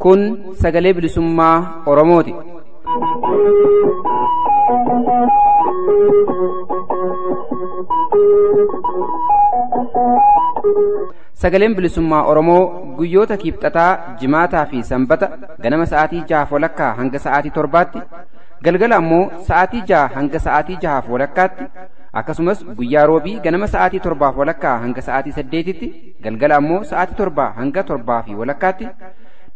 Kun sagalee bilisummaa Oromooti. Sagaleen bilisummaa Oromoo guyyoota kiibxataa, jimaataa fi sanbata ganama sa'aatii 6:30 hanga sa'aatii 7tti, galgala ammoo sa'aatii 6 hanga sa'aatii 6:30tti, akkasumas guyyaa roobii ganama sa'aatii 7:30 hanga sa'aatii 8tti, galgala ammoo sa'aatii 7 hanga 7:30tti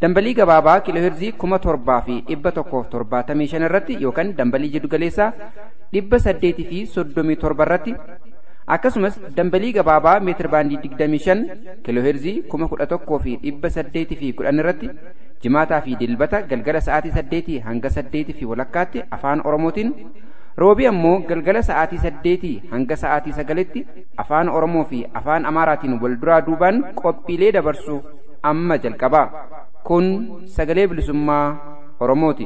dambalii gabaabaa kiilooheerzii 7175 irratti yookaan dambalii jiddugaleessaa 837 irratti, akkasumas dambalii gabaabaa meetir baandii 25 kiilooheerzii 11,810 irratti jimaataa fi dilbata galgala sa'aatii 8 hanga 8:30tti afaan Oromootiin, roobii ammoo galgala sa'aatii 8 hanga sa'aatii 9tti afaan Oromoo fi afaan Amaaraatiin wal duraa duubaan qophiilee dabarsuuf amma jalqaba. Kun sagalee bilisummaa Oromooti.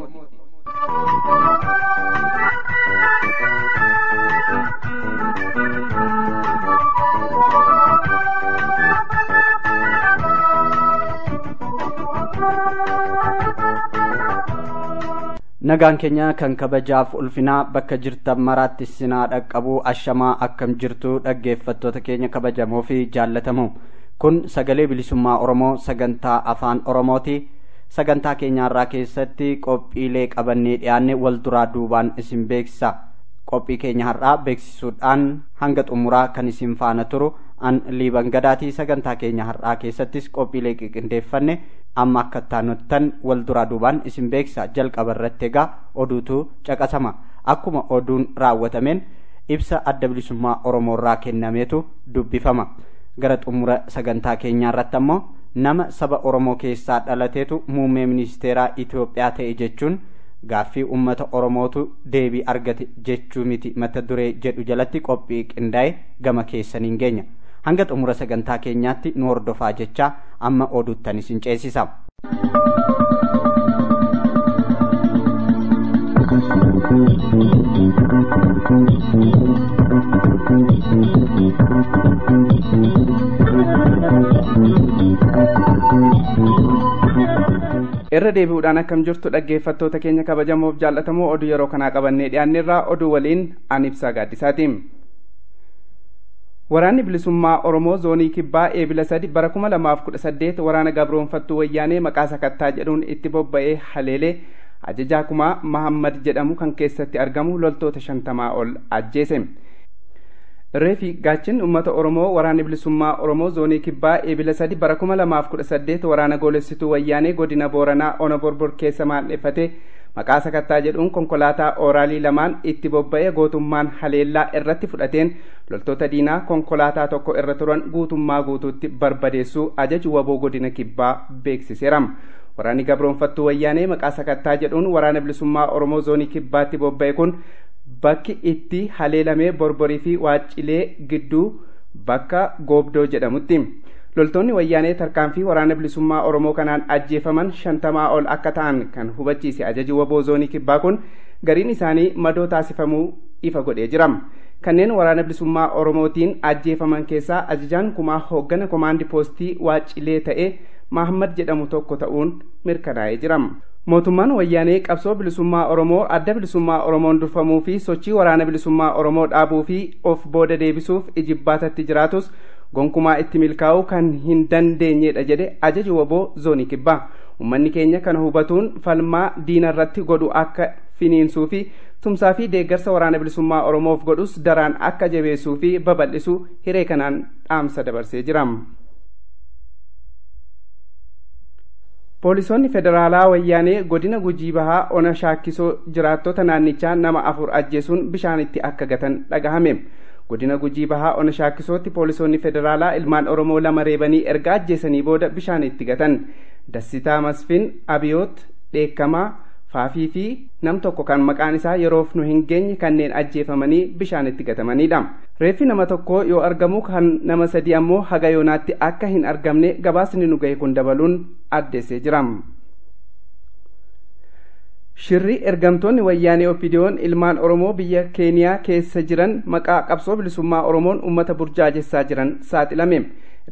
Nagaan keenya kan kabajaaf ulfinaa bakka jirtan maraatti sinaa dhaqqabuu ashamaa akkam jirtu dhaggeeffattoota keenya kabajamoo fi jaallatamoo. Kun sagalee bilisummaa Oromoo sagantaa afaan Oromooti. Sagantaa keenyaarraa keessatti qophiilee qabannee dhiyaanne wal duraa duubaan isin beeksisa. Qophii keenya har'aa beeksisuudhaan hanga xumuraa kan isin faana turu an Liiban Gadaatii. Sagantaa keenya har'aa keessattis qophiilee qindeeffanne amma akka taanottan wal duraa duubaan isin beeksisa. Jalqaba irratti egaa oduutu caqasama. Akkuma oduun raawwatameen ibsa adda bilisummaa Oromoorraa kennameetu dubbifama. Gara xumura sagantaa keenyaa irratti ammoo nama saba Oromoo keessaa dhalateetu muummee ministeeraa Itoophiyaa ta'e jechuun gaaffii uummata Oromootu deebii argate jechuu miti mata duree jedhu jalatti qophii qindaa'e gama keessaniin geenya. Hanga xumura sagantaa keenyaatti nu hordofaa jechaa amma oduuttan isin ceesisa. Irra deebi'uudhaan akkam jirtu dhaggeeffattoota keenya kabajamoof jaallatamoo, oduu yeroo kanaa qabannee dhiyaanneerraa oduu waliin an Ibsaa Gaaddisaati. Waraanni bilisummaa Oromoo zoonii kibbaa eebila 3 bara 2018 waraana gabroonfattuu wayyaanee maqaa sakattaa jedhuun itti bobba'ee haleelee ajajaa kumaa Mahammad jedhamu kan keessatti argamu loltoota 50 ol ajjeese. Reefi gaachin uummata Oromoo waraanni bilisummaa Oromoo zoonii kibbaa eebila 3 bara 2018 waraana goolessituu wayyaanee godina Booranaa Ona Borbor keessa maadheffate maqaa sakattaa jedhuun konkolaataa ooraalii lamaan itti bobba'ee gootummaan haleellaa irratti fudhateen loltoota diinaa konkolaataa tokko irra turan guutummaa guutuutti barbadeessuu ajaju waboo godina kibbaa beeksiseera. Waraanni gabroonfattuu wayyaanee maqaa sakattaa jedhuun waraana bilisummaa Oromoo zoonii kibbaatti bobba'e kun bakki itti haleelamee Borborii fi Waaccilee gidduu bakka Goobdoo jedhamutti. Loltoonni wayyaanee tarkaanfii waraana bilisummaa Oromoo kanaan ajjeefaman 50 ol akka ta'an kan hubachiise ajaji waboo zoonii kibbaa kun gariin isaanii madoo taasifamuu ifa godhee jira. Kanneen waraana bilisummaa Oromootiin ajjeefaman keessaa ajajaan kumaa hooggana komaandi poostii Waaccilee ta'e Mahammad jedhamu tokko ta'uun mirkanaa'ee jira. Mootummaan wayyaanee qabsoo bilisummaa Oromoo adda bilisummaa Oromoon durfamuu fi sochii waraana bilisummaa Oromoo dhaabuu fi of booda deebisuuf ijibbaatatti jiraatus gonkumaa itti milkaa'uu kan hin dandeenyedha jedhe ajaji waboo zoonii kibbaa. Uummanni keenya kana hubatuun falmaa diina irratti godhu akka finiinsuu fi tumsaa fi deeggarsa waraana bilisummaa Oromoof godhus daraan akka jabeessuu fi babal'isu hiree kanaan dhaamsa dabarsee jira. Poolisoonni federaalaa wayyaanee godina Gujii Bahaa Ona Shaakkisoo jiraattota naannichaa nama 4 ajjeesuun bishaanitti akka gatan dhagahame. Godina Gujii Bahaa Ona Shaakkisootti poolisoonni federaalaa ilmaan Oromoo 2 reebanii erga ajjeesanii booda bishaanitti gatan. Dassitaa Masfin, Abiyoot Dheekkamaa, Faafii fi nam tokko kan maqaan isaa yeroof nu hin geenye kanneen ajjeefamanii bishaanitti gatamanidha. Reeffi nama tokko yoo argamu kan nama 3 ammoo haga yoonaatti akka hin argamne gabaasni nu gahe kun dabaluun addeessee jira. Shirri ergamtoonni wayyaanee OPDO'n ilmaan Oromoo biyya Keeniyaa keessa jiran maqaa qabsoo bilisummaa Oromoon uummata burjaajessaa jiran saaxilame.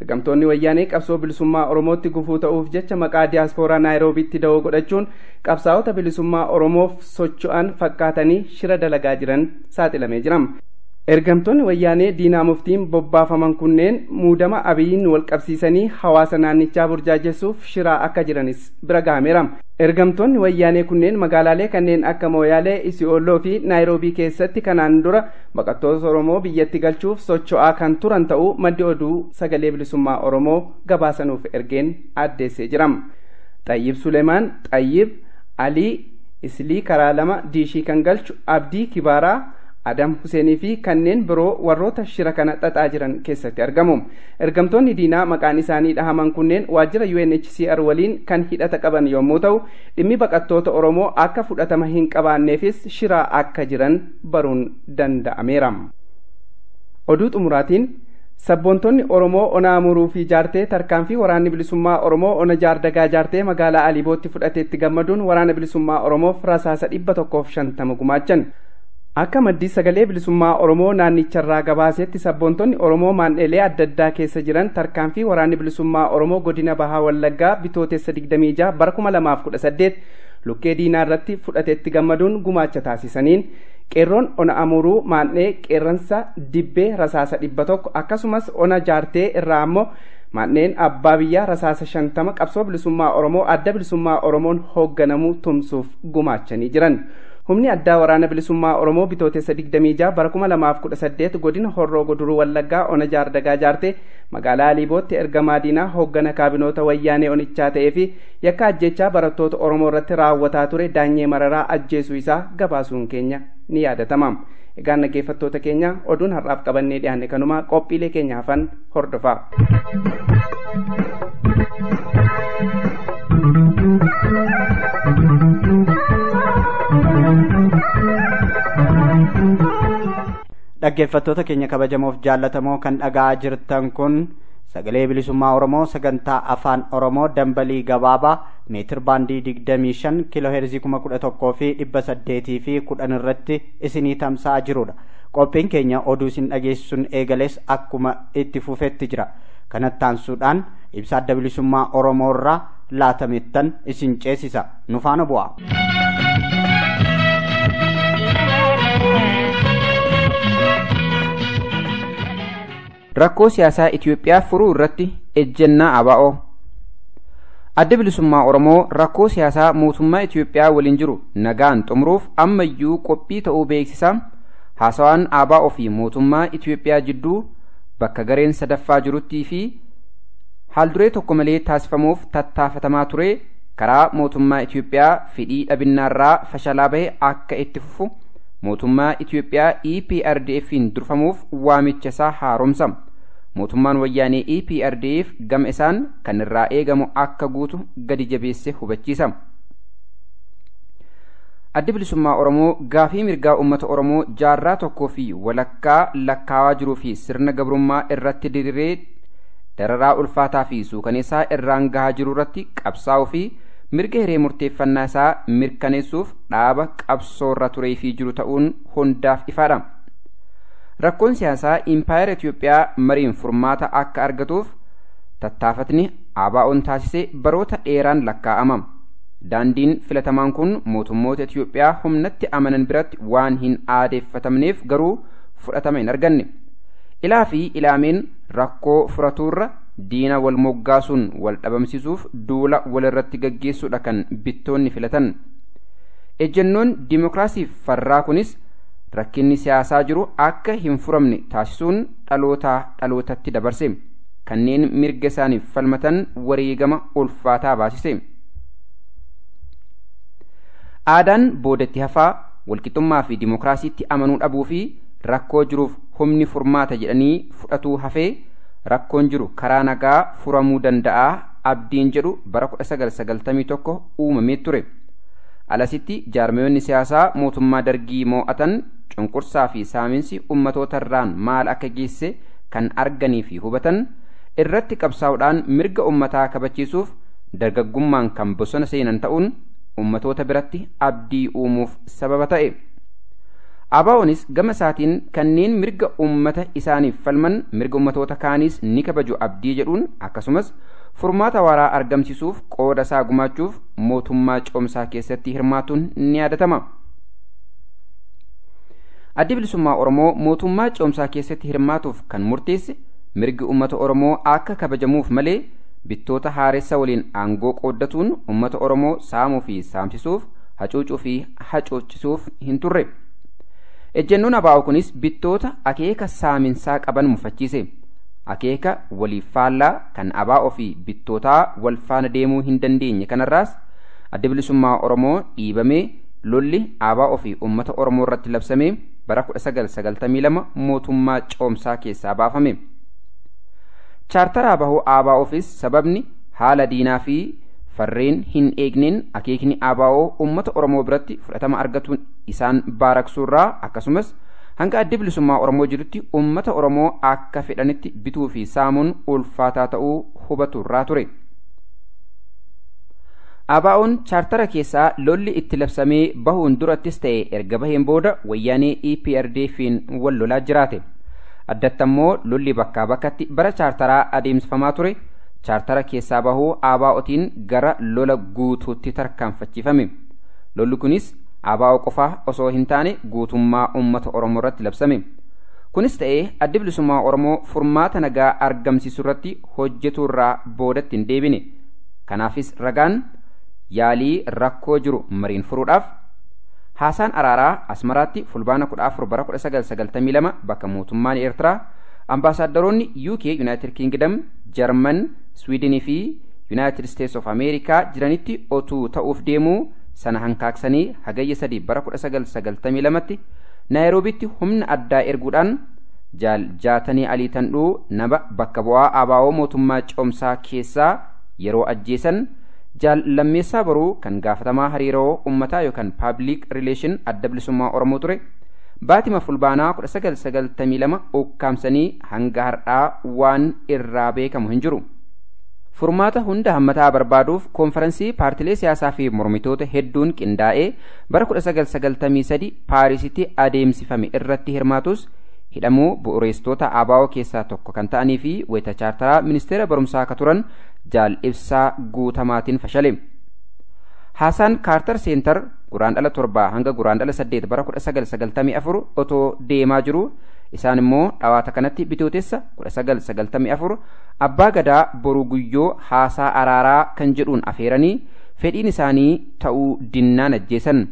Ergamtoonni wayyaanee qabsoo bilisummaa Oromootti gufuu ta'uuf jecha maqaa diyaaspooraa Naayiroobiitti da'oo godhachuun qabsaa'ota bilisummaa Oromoof socho'an fakkaatanii shira dalagaa jiran saaxilamee jira. Ergamtoonni wayyaanee diinaa muftiin bobbaafaman kunneen muudama Abiyyiin wal qabsiisanii hawaasa naannichaa burjaajessuuf shiraa akka jiranis bira gahameera. Ergamtoonni wayyaanee kunneen magaalaalee kanneen akka Mooyaalee, Isi'oolloo fi Naayiroobii keessatti kanaan dura baqattoota Oromoo biyyatti galchuuf socho'aa kan turan ta'uu maddi oduu sagalee bilisummaa Oromoo gabaasanuuf ergeen addeessee jira. Xayyib Suleemaan, Xayyib Alii, Islii karaa lama diishii kan galchu Abdii Kibaaraa, Adam Huseenii fi kanneen biroo warroota shira kana xaxaa jiran keessatti argamu. Ergamtoonni diinaa maqaan isaanii dhahaman kunneen waajjira UNHCR waliin kan hidhata qaban yommuu ta'u, dhimmi baqattoota Oromoo akka fudhatama hin qabaanneefis shiraa akka jiran baruun danda'ameera. Oduu xumuraatiin sabboontonni Oromoo ona Amuruu fi Jaartee tarkaanfii waraanni bilisummaa Oromoo ona Jaardagaa Jaartee magaalaa Alibootti fudhateetti gammaduun waraana bilisummaa Oromoof rasaasa 150 gumaachan. Akka maddii sagalee bilisummaa Oromoo naannicharraa gabaasetti sabboontonni Oromoo maandheelee adda addaa keessa jiran tarkaanfii waraanni bilisummaa Oromoo godina Bahaa Wallaggaa bitootessa 26 bara 2018 lukkee diinaa irratti fudhatetti gammaduun gumaacha taasisaniin qeerroon ona Amuruu maandhee qeerransa dibbee rasaasa 100 akkasumas ona Jaartee irraa ammoo maandheen abbaa biyyaa rasaasa 50 qabsoo bilisummaa Oromoo adda bilisummaa Oromoon hoogganamu tumsuuf gumaachanii jiran. Humni addaa waraana bilisummaa Oromoo bitootessa 26 bara 2018 godina Horroo Guduruu Wallaggaa ona Jaardagaa Jaartee magaalaa Aliibootti ergamaa diinaa hooggana kaabinoota wayyaanee onichaa ta'ee fi yakka ajjechaa barattoota Oromoo irratti raawwataa ture Daanyee Mararaa ajjeesuu isaa gabaasuun keenya ni yaadatama. Egaan dhaggeeffattoota keenya oduun har'aaf qabannee dhiyaanne kanuma qophiilee keenya hafan hordofaa. Dhaggeeffattoota keenya kabajamoof jaallatamoo kan dhaga'aa jirtan kun sagalee bilisummaa Oromoo sagantaa afaan Oromoo dambalii gabaabaa meetir baandii 25 kiiloo heerzii 11,810 irratti isinii tamsa'aa jirudha. Qophiin keenya oduu isin dhageessisuun eegales akkuma itti fufetti jira. Kanatti aansuudhaan ibsa adda bilisummaa Oromoo irraa laatamettan isin ceesisa. Nu faana bu'a. Rakkoo siyaasaa Itiyoophiyaa furuu irratti ejjennaa ABO. Adda bilisummaa Oromoo rakkoo siyaasaa mootummaa Itiyoophiyaa waliin jiru nagaan xumuruuf ammayyuu qophii ta'uu beeksisa. Haasawaan ABO fi mootummaa Itiyoophiyaa jidduu bakka gareen sadaffaa jiruttii fi haalduree tokko malee taasifamuuf tattaafatamaa ture karaa mootummaa Itiyoophiyaa fedhii dhabinnaarraa fashalaa bahe akka itti fufu mootummaa Itiyoophiyaa EPRDF'n durfamuuf waamicha isaa haaromsa. Mootummaan wayyaanee EPRDF gama isaan kan irraa eegamu akka guutu gadi jabeesse hubachiisa. Addi bilisummaa Oromoo gaafii mirgaa uummata Oromoo jaarraa tokkoo fi walakkaa lakkaawaa jiruu fi sirna gabrummaa irratti diriiree dararaa ulfaataa fi suukaneessaa irraan gahaa jiru irratti qabsaa'uu fi mirga hiree murteeffannaa isaa mirkaneessuuf dhaaba qabsoorra turee fi jiru ta'uun hundaaf ifaadha. Rakkoon siyaasaa impaayera Itiyoophiyaa mariin furmaata akka argatuuf tattaafatni ABO'n taasise baroota dheeraan lakkaa'ama. Daandiin filatamaan kun mootummoota Itiyoophiyaa humnatti amanan biratti waan hin aadeeffatamneef garuu fudhatama hin arganne. Ilaa fi ilaameen rakkoo furatuurra diina wal moggaasuun wal dhabamsiisuuf duula walirratti gaggeessuudha kan bittoonni filatan. Ejjennoon dimookiraasiif farraa kunis rakkinni siyaasaa jiru akka hin furamne taasisuun dhalootaa dhalootatti dabarse. Kanneen mirga isaaniif falmatan wareegama ulfaataa baasise. Aadaan boodatti hafaa walqixxummaa fi dimookiraasiitti amanuu dhabuu fi rakkoo jiruuf humni furmaata jedhanii fudhatuu hafee rakkoon jiru karaa nagaa furamuu danda'a abdiin jedhu bara 1991 uumamee ture. Alasitti jaarmiyoonni siyaasaa mootummaa dargii moo'atan cunqursaa fi saaminsi uummatootarraan maal akka geesse kan arganii fi hubatan irratti qabsaa'uudhaan mirga uummataa kabachiisuuf dargaggummaan kan bosona seenan ta'uun ummatoota biratti abdii uumuuf sababa ta'e. ABO'nis gama isaatiin kanneen mirga ummata isaaniif falman mirga ummatoota kaaniis ni kabaju abdii jedhuun akkasumas furmaata waaraa argamsiisuuf qooda isaa gumaachuuf mootummaa ce'umsaa keessatti hirmaatuun ni yaadatama. Addi bilisummaa Oromoo mootummaa ce'umsaa keessatti hirmaatuuf kan murteesse mirgi ummata Oromoo akka kabajamuuf malee bittoota haaressa waliin aangoo qooddatuun ummata Oromoo saamuu fi saamsisuuf hacuucuu fi hacuuchisuuf hin turre. Ejjennoon ABO kunis bittoota akeeka saaminsaa qaban mufachiise. Akeeka waliif faallaa kan ABO fi bittootaa wal faana deemuu hin dandeenye kanarraas adda bilisummaa Oromoo dhiibamee lolli ABO fi uummata Oromoo irratti labsamee bara 1992 mootummaa ce'umsaa keessaa baafame. Chaartaraa bahuu ABO'fis sababni haala diinaa fi farreen hin eegneen akeekni ABO uummata Oromoo biratti fudhatama argatuun isaan baaraqsuurraa akkasumas hanga addi bilisummaa Oromoo jirutti uummata Oromoo akka fedhanitti bituu fi saamuun ulfaataa ta'uu hubaturraa ture. ABO'n chaartara keessaa lolli itti labsamee bahuun durattis ta'e erga baheen booda wayyaanee EPRDF'n wal lolaa jiraate. Addatti ammoo lolli bakkaa bakkatti bara chaartaraa adeemsifamaa ture. Chaartara keessaa bahuu ABO'tiin gara lola guutuutti tarkaanfachiifame. Lolli kunis ABO qofaa osoo hin taane guutummaa uummata Oromoo irratti labsame. Kunis ta'ee addi bilisummaa Oromoo furmaata nagaa argamsiisuu irratti hojjetuurraa boodatti hin deebine. Kanaafis ragaan yaalii rakkoo jiru mariin furuudhaaf haasaan araaraa Asmaraatti fulbaana 14 bara 1992 bakka mootummaan Eertiraa ambaasaaddoroonni UK, United Kingdom, German, Sweden fi United States of America jiranitti otuu ta'uuf deemuu sana hankaaksanii hagayya 3 bara 1992tti Naayiroobitti humna addaa erguudhaan jaal jaatanii Alii Tandhuu nama bakka bu'aa ABO mootummaa ce'umsaa keessaa yeroo ajjeesan jaal lammeessaa boruu kan gaafatamaa hariiroo uummataa yookaan public relation adda bilisummaa Oromoo ture baatima fulbaanaa 1992 ukkaamsanii hanga har'aa waan irraa beekamu hin jiru. Furmaata hunda hammataa barbaaduuf koonferansii paartilee siyaasaa fi mormitoota hedduun qindaa'ee bara 1993 Paarisitti adeemsifame irratti hirmaatus hidhamuu bu'uureessitoota ABO keessaa tokko kan ta'anii fi wayita chaartaraa ministeera barumsaa akka turan jaal ibsaa guutamaatiin fashale. Haasaan Kaartar Seentar guraandhala 7 hanga guraandhala 8 bara 1994 otoo deemaa jiru isaan immoo dhawaata kanatti bitootessa 1994 abbaa gadaa boruu guyyoo haasaa araaraa kan jedhuun afeeranii fedhiin isaanii ta'uu dinnaan ajjeesan.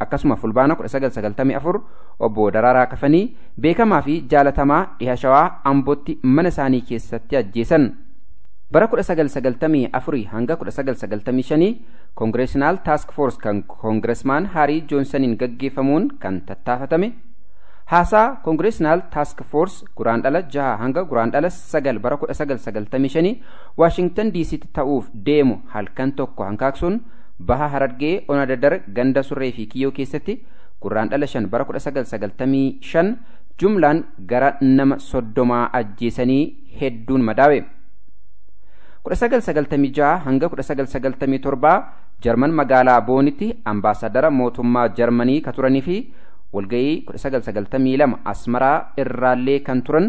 Akkasuma fulbaana 1994 obbo Daraaraa Kafanii beekamaa fi jaalatamaa dhiha shawaa Ambootti mana isaanii keessatti ajjeesan. Bara 1994 hanga 1995 Congressional Task Force kan Congressman Harry Johnsoniin gaggeeffamuun kan tattaafatame haasaa Congressional Task Force guraandhala 6 hanga guraandhala 9 bara 1995 Washington DCtti ta'uuf deemu halkan tokko hankaaqsuun baha Harargee Ona Dadar ganda surree fi kiyyoo keessatti guraandhala 5 bara 1995 jumlaan gara nama 30 ajjeesanii hedduun madaawe. 1996 hanga 1997 Jarman magaalaa Boonitti ambaasaadara mootummaa Jarmanii ka turanii fi walga'ii 1992 Asmaraa irraallee kan turan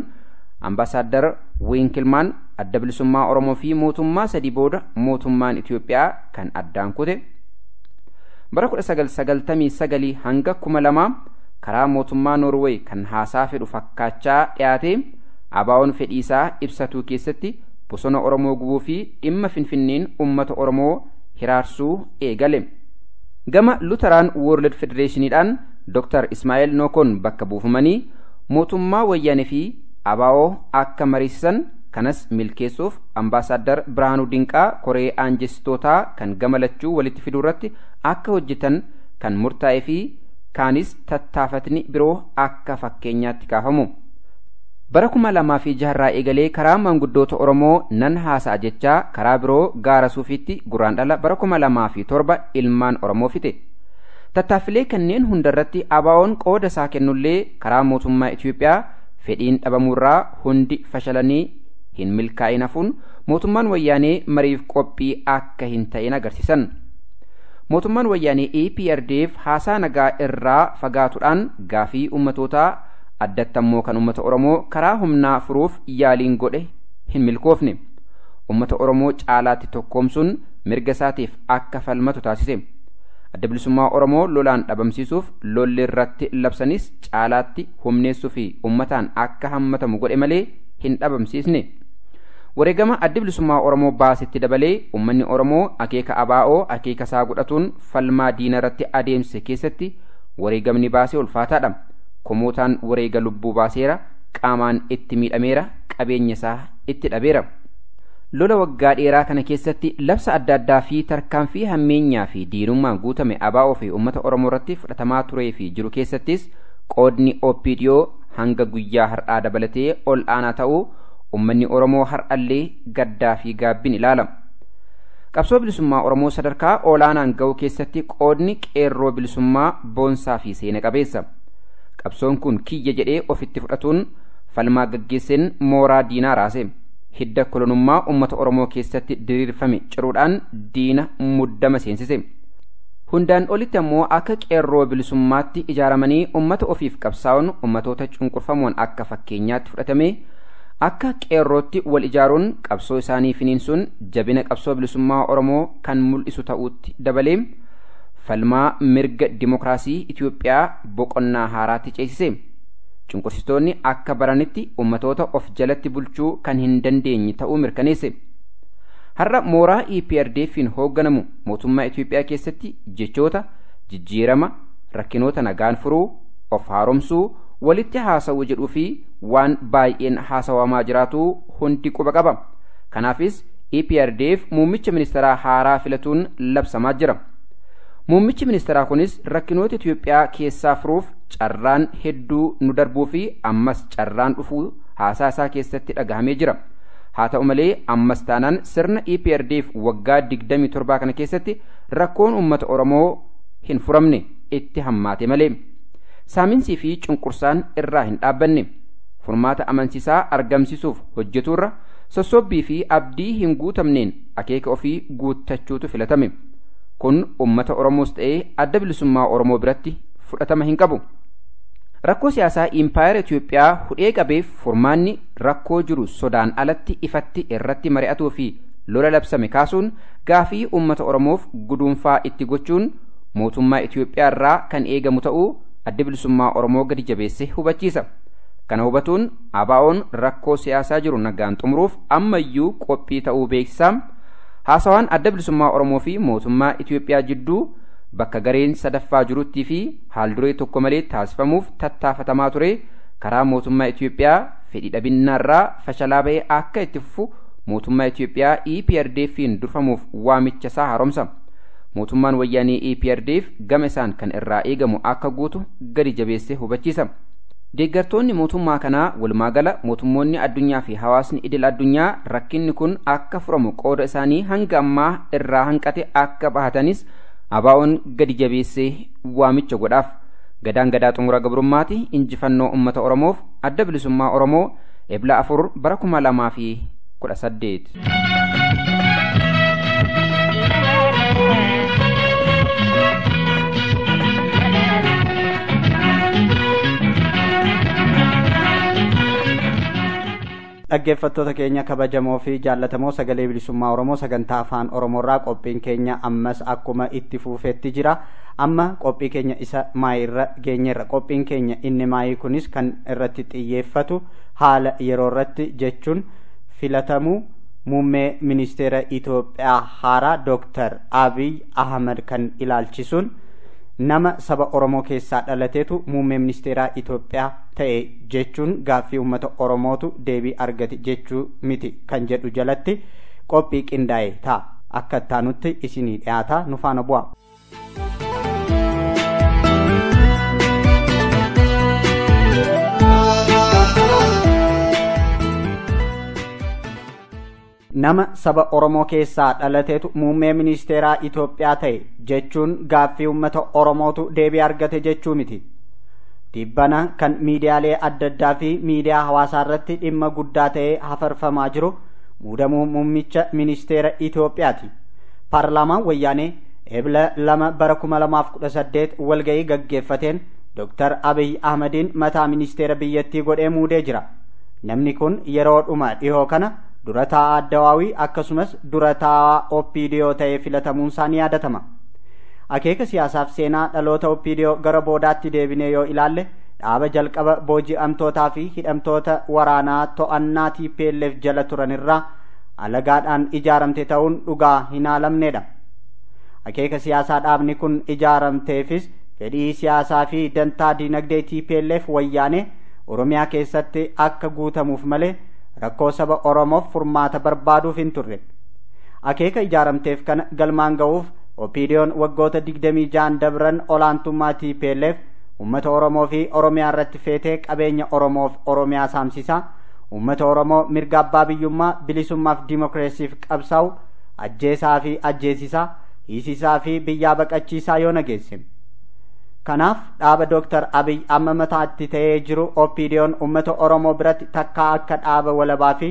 ambaasaadar Wiinkilmaan adda bilisummaa Oromoo fi mootummaa sadii booda mootummaan Itoophiyaa kan addaan kute. Bara 1999 hanga 2000 karaa mootummaa Noorweey kan haasaa fedhu fakkaachaa dhiyaate ABO'n fedhiisaa ibsatuu keessatti bosona Oromoo gubuu fi dhimma Finfinneen uummata Oromoo hiraarsuu eegale. Gama Luteraan World Federationiidhaan Dr. Ismaa'eel Nookoon bakka buufamanii mootummaa wayyaanee fi ABO akka mariisisan kanas milkeessuuf ambaasaaddar Birhaanuu Dinqaa koree aanjestootaa kan gama lachuu walitti fiduu irratti akka hojjetan kan murtaa'ee fi kaanis tattaafatni biroo akka fakkeenyaatti kaafamu. Bara 2006 irraa eegalee karaa maanguddoota Oromoo nan haasa'a jechaa karaa biroo gaara suufiitti guraandhala bara 2007 ilmaan Oromoo fite. Tattaaffilee kanneen hundarratti ABO'n qooda isaa kennullee karaa mootummaa Itoophiyaa fedhiin dhabamuurraa hundi fashalanii hin milkaa'in hafuun mootummaan wayyaanee mariif qophii akka hin ta'in agarsiisan. Mootummaan wayyaanee EPRDF haasaa nagaa irraa fagaatuudhaan gaafii ummatootaa addatti ammoo kan ummata Oromoo karaa humnaa furuuf yaaliin godhe hin milkoofne. Ummata Oromoo caalaatti tokkoomsuun mirga isaatiif akka falmatu taasise. Adda bilisummaa Oromoo lolaan dhabamsiisuuf lolli irratti labsanis caalaatti humneessuu fi ummataan akka hammatamu godhe malee hin dhabamsiisne. Wareegama adda bilisummaa Oromoo baasetti dabalee uummanni Oromoo akeeka ABO akeeka isaa godhatuun falmaa diina irratti adeemsise keessatti wareegamni baasee ulfaataadha. Kumootaan wareega lubbuu baaseera, qaamaan itti miidhameera, qabeenya isaa itti dhabeera. Lola waggaa dheeraa kana keessatti labsa adda addaa fi tarkaanfii hammeenyaa fi diinummaan guutame ABO fi uummata Oromoo irratti fudhatamaa turee fi jiru keessattis qoodni OPDO hanga guyyaa har'aa dabalatee ol aanaa ta'uu uummanni Oromoo har'allee gaddaa fi gaabbiin ilaala. Qabsoo bilisummaa Oromoo sadarkaa olaanaan ga'uu keessatti qoodni qeerroo bilisummaa boonsaa fi seena qabeessa. Qabsoon kun kiyya jedhee ofitti fudhatuun falmaa gaggeesseen mooraa diinaa raase. Hidda kolonummaa uummata Oromoo keessatti diriirfame ciruudhaan diina muddama seensise. Hundaan olitti ammoo akka qeerroo bilisummaatti ijaaramanii uummata ofiif qabsaa'uun uummatoota cunqurfamoon akka fakkeenyaatti fudhatame akka qeerrootti wal ijaaruun qabsoo isaanii finiinsuun jabina qabsoo bilisummaa Oromoo kan mul'isu ta'uutti dabalee falmaa mirga dimokiraasii Itoophiyaa boqonnaa haaraatti ceesise. Cunqursitoonni akka baranitti uummatoota of jalatti bulchuu kan hin dandeenye ta'uu mirkaneesse. Har'a mooraa EPRDF'n hoogganamu mootummaa Itoophiyaa keessatti jechoota jijjiirama, rakkinoota nagaan furuu, of haaromsuu, walitti haasawuu jedhuu fi waan baay'een haasawamaa jiraatu hundi quba qaba. Kanaafis EPRDF muummicha ministeeraa haaraa filatuun labsamaa jira. Muummichi ministeeraa kunis rakkinoota Itoophiyaa keessaa furuuf carraan hedduu nu darbuu fi ammas carraan dhufuu haasaa isaa keessatti dhagahamee jira. Haa ta'u malee ammas taanaan sirna EPRDF waggaa 27 kana keessatti rakkoon uummata Oromoo hin furamne itti hammaate malee. Saaminsii fi cunqursaan irraa hin dhaabbanne. Furmaata amansiisaa argamsiisuuf hojjetuurra sossobbii fi abdii hin guutamneen akeeka ofii guuttachuutu filatame. Kun uummata Oromoos ta'ee adda bilisummaa Oromoo biratti fudhatama hin qabu. Rakkoo siyaasaa impaayera Itoophiyaa hudhee qabeef furmaanni rakkoo jiru sodaan alatti ifatti irratti mari'atuu fi lola labsame kaasuun gaafii uummata Oromoof guduunfaa itti gochuun mootummaa Itoophiyaa irraa kan eegamu ta'uu adda bilisummaa Oromoo gadi jabeesse hubachiisa. Kana hubatuun ABO'n rakkoo siyaasaa jiru nagaan xumuruuf ammayyuu qophii ta'uu beeksisaa. Haasawaan adda bilisummaa Oromoo fi mootummaa Itoophiyaa jidduu bakka gareen sadaffaa jiruttii fi haalduree tokko malee taasifamuuf tattaafatamaa ture karaa mootummaa Itoophiyaa fedhii dhabinnaarraa fashalaa ba'ee akka itti fufu mootummaa Itoophiyaa EPRDF'n durfamuuf waamicha isaa haaromsa. Mootummaan wayyaanee EPRDF gama isaan kan irraa eegamu akka guutu gadi jabeessee hubachiisa. Deeggartoonni mootummaa kanaa walumaagala mootummoonni addunyaa fi hawaasni idil addunyaa rakkinni kun akka furamu qooda isaanii hanga ammaa irraa hanqate akka bahatanis ABO'n gadi jabeessee waamicha godhaaf. Gadaan gadaa xumura gabrummaati injifannoo uummata Oromoof adda bilisummaa Oromoo Ebla 4 bara 2018. Dhaggeeffattoota keenya kabajamoo fi jaallatamoo sagalee bilisummaa Oromoo sagantaa afaan Oromoorraa qophiin keenya ammas akkuma itti fufeetti jira. Amma qophii keenya isa maayirra geenyeerra. Qophiin keenya inni maayii kunis kan irratti xiyyeeffatu haala yeroo irratti jechuun filatamuu muummee ministeera Itoophiyaa haaraa Dooktar Abiy Ahmad kan ilaalchisuun nama saba Oromoo keessaa dhalateetu muummee ministeeraa Itoophiyaa ta'e jechuun gaaffii uummata Oromootu deebii argate jechuu miti kan jedhu jalatti qophii qindaa'e ta'a. Akka ittaanutti isinii dhiyaata nu faana bu'a. Nama saba Oromoo keessaa dhalateetu muummee ministeeraa Itoophiyaa ta'e jechuun gaaffii uummata Oromootu deebii argate jechuu miti. Dhibbana kan miidiyaalee adda addaa fi miidiyaa hawaasaa irratti dhimma guddaa ta'ee hafarfamaa jiru muudamuu muummicha ministeera Itoophiyaati. Paarlaamaan wayyaanee Ebla 2 bara 2018 walga'ii gaggeeffateen Dr. Abiy Ahmediin mataa ministeera biyyattii godhee muudee jira. Namni kun yeroo dhuma dhihoo kana dura taa'aa Addawaawii akkasumas dura taa'aa OPDO ta'ee filatamuun isaa ni yaadatama. Akeeka siyaasaaf seenaa dhaloota OPDO gara boodaatti deebinee yoo ilaalle dhaaba jalqaba booji'amtootaa fi hidhamtoota waraanaa to'annaa TPLF jala turanirraa alagaadhaan ijaaramte ta'uun dhugaa hin haalamnedha. Akeeka siyaasaa dhaabni kun ijaaramteefis fedhii siyaasaa fi dantaa diinagdee TPLF wayyaanee Oromiyaa keessatti akka guutamuuf malee rakkoo saba Oromoof furmaata barbaaduuf hin turre. Akeeka ijaaramteef kana galmaan ga'uuf OPDO'n waggoota 26 dabran olaantummaa TPLF uummata Oromoo fi Oromiyaa irratti feetee qabeenya Oromoof Oromiyaa saamsisaa, uummata Oromoo mirga abbaa biyyummaa bilisummaaf dimookiraasiif qabsaa'u ajjeesaa fi ajjeesisaa, hiisisaa fi biyyaa baqachiisaa yoo nageesse. Kanaaf dhaaba Dr. Abiy amma mataatti ta'ee jiru OPDO'n uummata Oromoo biratti takkaa akka dhaaba walabaa fi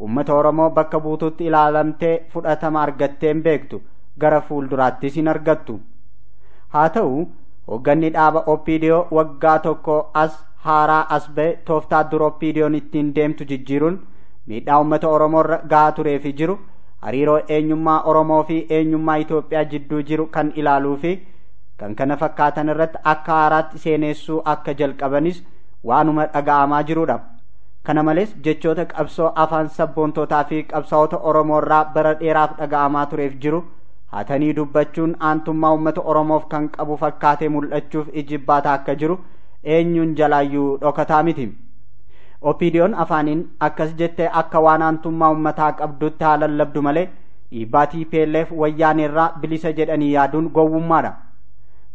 uummata Oromoo bakka buututti ilaalamtee fudhatama argattee hin beektu, gara fuulduraattis hin argattu. Haa ta'u hoogganni dhaaba OPDO waggaa tokko as haaraa as ba'e tooftaa dura OPDO'n ittiin deemtu jijjiiruun miidhaa uummata Oromoo irra gahaa turee fi jiru hariiroo eenyummaa Oromoo fi eenyummaa Itoophiyaa jidduu jiru kan ilaaluu fi kan kana fakkaatan irratti akka haaraatti seenessuu akka jalqabanis waanuma dhaga'amaa jirudha. Kana malees jechoota qabsoo afaan sabboontootaa fi qabsaa'ota Oromoo irraa bara dheeraaf dhaga'amaa tureef jiru hatanii dubbachuun aantummaa uummata Oromoof kan qabu fakkaatee mul'achuuf ijibbaata akka jiru eenyuun jalaayyuu dhokataa miti. OPDO'n afaaniin akkas jettee akka waan aantummaa uummataa qabdutti haa lallabdu malee dhiibbaa TPLF wayyaaneerraa bilisa jedhanii yaaduun gowwummaadha.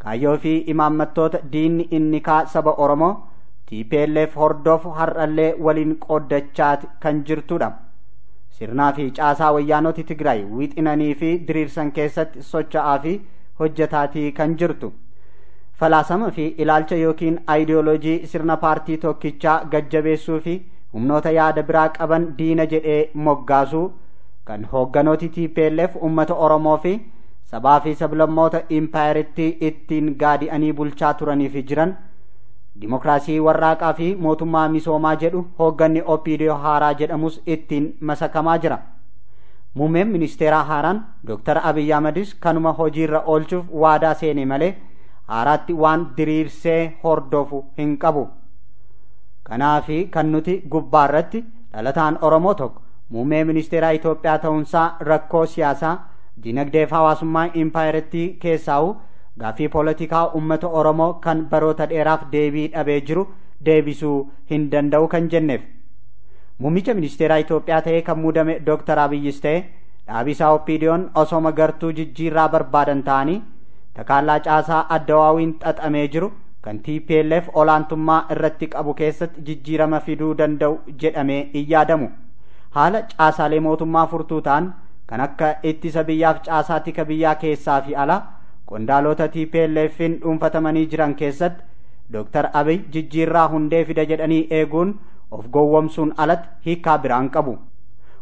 Kaayyoo fi imaammattoota diinni inni kaa saba Oromoo TPLF hordofu har'allee waliin qooddachaa kan jirtudha. Sirnaa fi caasaa wayyaanota Tigraay wixinanii fi diriirsan keessatti socho'aa fi hojjetaatii kan jirtu. Falaasama fi ilaalcha yookiin aayidiyooloojii sirna paartii tokkichaa gajjabeessuu fi humnoota yaada biraa qaban diina jedhee moggaasuu kan hoogganooti TPLF uummata Oromoo fi sabaa fi sablammoota impaayeritti ittiin gaadi'anii bulchaa turanii fi jiran dimookiraasii warraaqaa fi mootummaa misoomaa jedhu hoogganni OPDO haaraa jedhamus ittiin masakamaa jira. Muummeen ministeeraa haaraan Dr. Abiy Ahmedis kanuma hojiirra oolchuuf waadaa seene malee haaraatti waan diriirsee hordofu hin qabu. Kanaafi kan nuti gubbaarratti dhalataan Oromoo tokko muummee ministeeraa Itoophiyaa ta'uunsaa rakkoo siyaasaa dinagdee fi hawaasummaa impaayeritti keessaa'u gaaffii poolitikaa uummata Oromoo kan baroota dheeraaf deebii dhabee jiru deebisuu hin danda'u kan jenneef. Muummicha ministeeraa Itoophiyaa ta'ee kan muudame Dr. Abiyyis ta'e dhaabisaa OPDO'n osoma gartuu jijjiirraa barbaadan ta'anii takaallaa caasaa addawaawiin xaxamee jiru kan TPLF olaantummaa irratti qabu keessatti jijjiirama fiduu danda'u jedhamee hin yaadamu. Haala caasaalee mootummaa furtuu ta'an kan akka ittisa biyyaaf caasaa tika biyyaa keessaa fi alaa qondaalota TPLF'n dhuunfatamanii jiran keessatti Dr. Abiy jijjiirraa hundee fida jedhanii eeguun of gowwomsuun alatti hiikaa biraan qabu.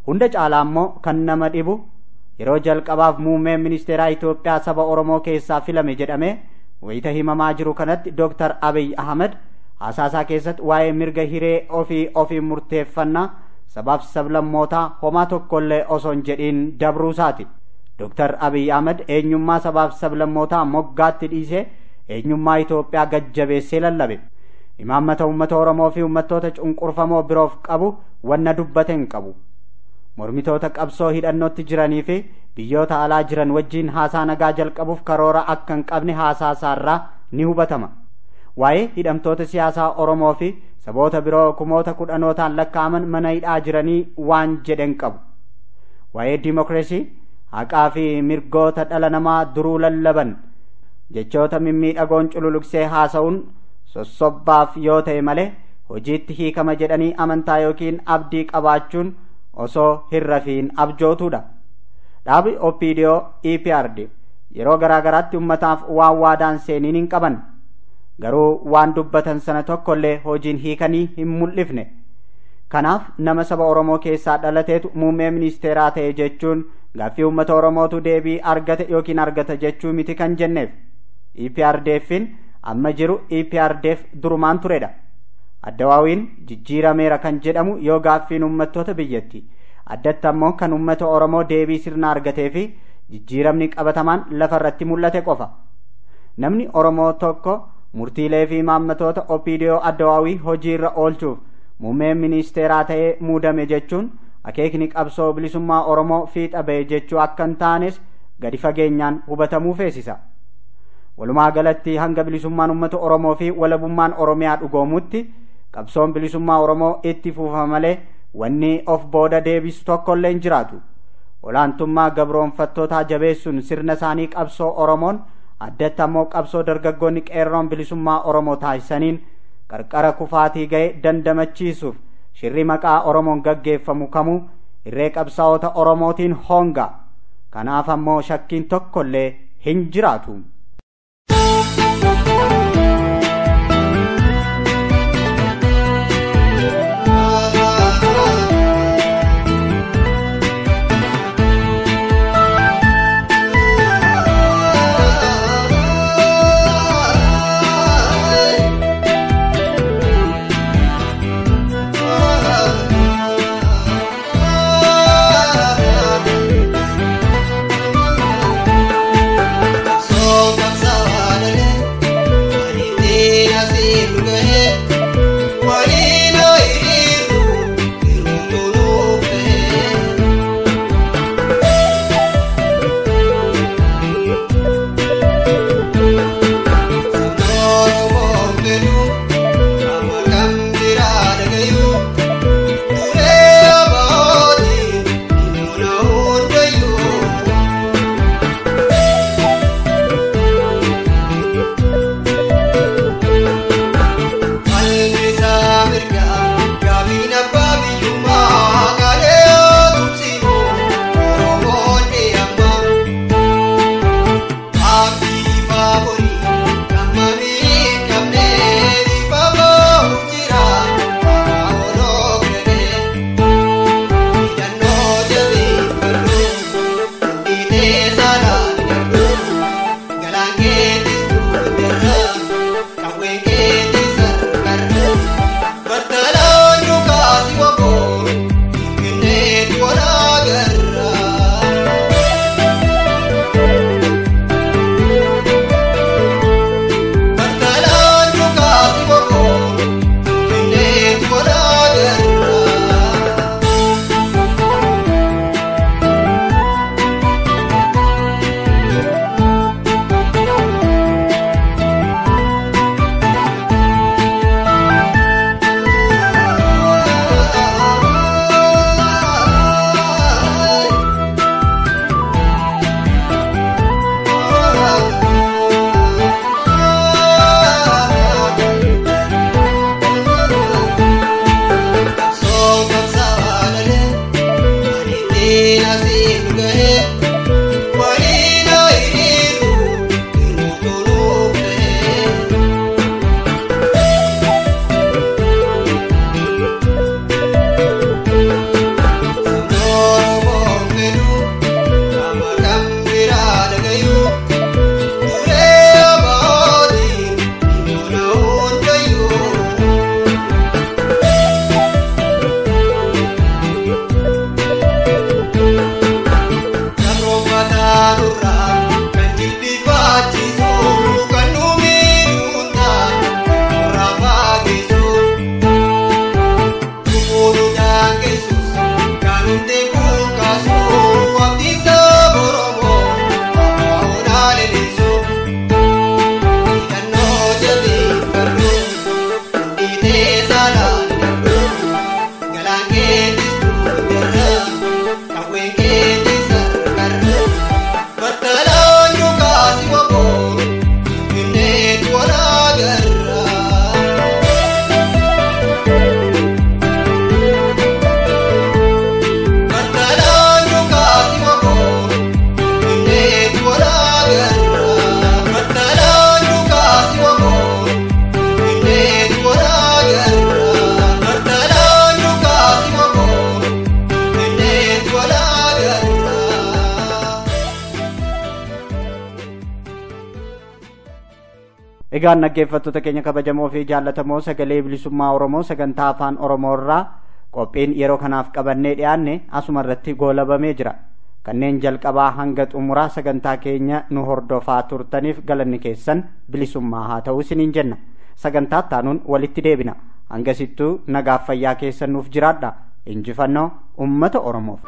Hunda caalaa immoo kan nama dhibu yeroo jalqabaaf muummeen ministeeraa Itoophiyaa saba Oromoo keessaa filame jedhamee wayita himamaa jiru kanatti Dr. Abiy Ahmed haasaasaa keessatti waa'ee mirga hiree ofii ofii murteeffannaa sabaaf sablammootaa homaa tokkollee osoo hin jedhiin dabruusaati. Dr. Abiy Ahmed eenyummaa sabaaf sablammootaa moggaatti dhiisee eenyummaa Itoophiyaa gajjabeessee lallabe. Imaammata uummata Oromoo fi uummattoota cunqurfamoo biroof qabu wanna dubbate hin qabu. Mormitoota qabsoo hidhannootti jiranii fi biyyoota alaa jiran wajjin haasaa nagaa jalqabuuf karoora akka hin qabne haasaasaarraa ni hubatama. Waa'ee hidhamtoota siyaasaa Oromoo fi saboota biroo kumoota kudhanootaan lakkaa'aman mana hidhaa jiranii waan jedhen qabu. Waa'ee dimookiraasii haqaa fi mirgoota dhala namaa duruu lallaban jechoota mimmiidhagoon cululuqsee haasa'uun sossobbaaf yoo ta'e malee hojiitti hiikama jedhanii amantaa yookiin abdii qabaachuun osoo hin rafiin abjootuudha. Dhaabi OPDO EPRD yeroo garaa garaatti uummataaf waan waadaan seeniin hin qaban. Garuu waan dubbatan sana tokkollee hojiin hiikanii hin mul'ifne. Kanaaf nama saba Oromoo keessaa dhalateetu muummee ministeeraa ta'e jechuun gaaffii uummata Oromootu deebii argate yookiin argata jechuu miti kan jenneef. EPRDFin amma jiru EPRDF durumaan turedha. Addawaawiin jijjiirameera kan jedhamu yoo gaaffiin uummattoota biyyatti addatti ammoo kan uummata Oromoo deebii sirna argatee fi jijjiiramni qabatamaan lafarratti mul'ate qofa. Namni Oromoo tokko murtiilee fi imaammatoota OPDO Addawaawii hojiirra oolchuuf muummee ministeeraa ta'ee muudame jechuun akeekni qabsoo bilisummaa Oromoo fiixa ba'e jechuu akka hin taanes gadi fageenyaan hubatamuu feesisa. Walumaa galatti hanga bilisummaan uummata Oromoo fi walabummaan Oromiyaa dhugoomutti qabsoon bilisummaa Oromoo itti fufa malee wanni of booda deebisu tokkollee hin jiraatu. Olaantummaa gabroonfattootaa jabeessuun sirna isaanii qabsoo Oromoon addatti ammoo qabsoo dargaggoonni qeerroon bilisummaa Oromoo taasisaniin qarqara kufaatii ga'e dandamachiisuuf shirri maqaa Oromoon gaggeeffamu kamuu irree qabsaa'ota Oromootiin honga. Kanaaf ammoo shakkiin tokkollee hin jiraatu. So Egaan dhaggeeffattoota keenya kabajamoo fi jaallatamoo sagalee bilisummaa Oromoo sagantaa afaan Oromoo irraa qophiin yeroo kanaaf qabannee dhiyaanne asuma irratti goolabamee jira. Kanneen jalqabaa hanga xumuraa sagantaa keenya nu hordofaa turtaniif galanni keessan bilisummaa haa ta'u isiniin jenna. Sagantaa taanuun walitti deebina. Hangasittuu nagaaf fayyaa keessan nuuf jiraadha. Injifannoo uummata Oromoof.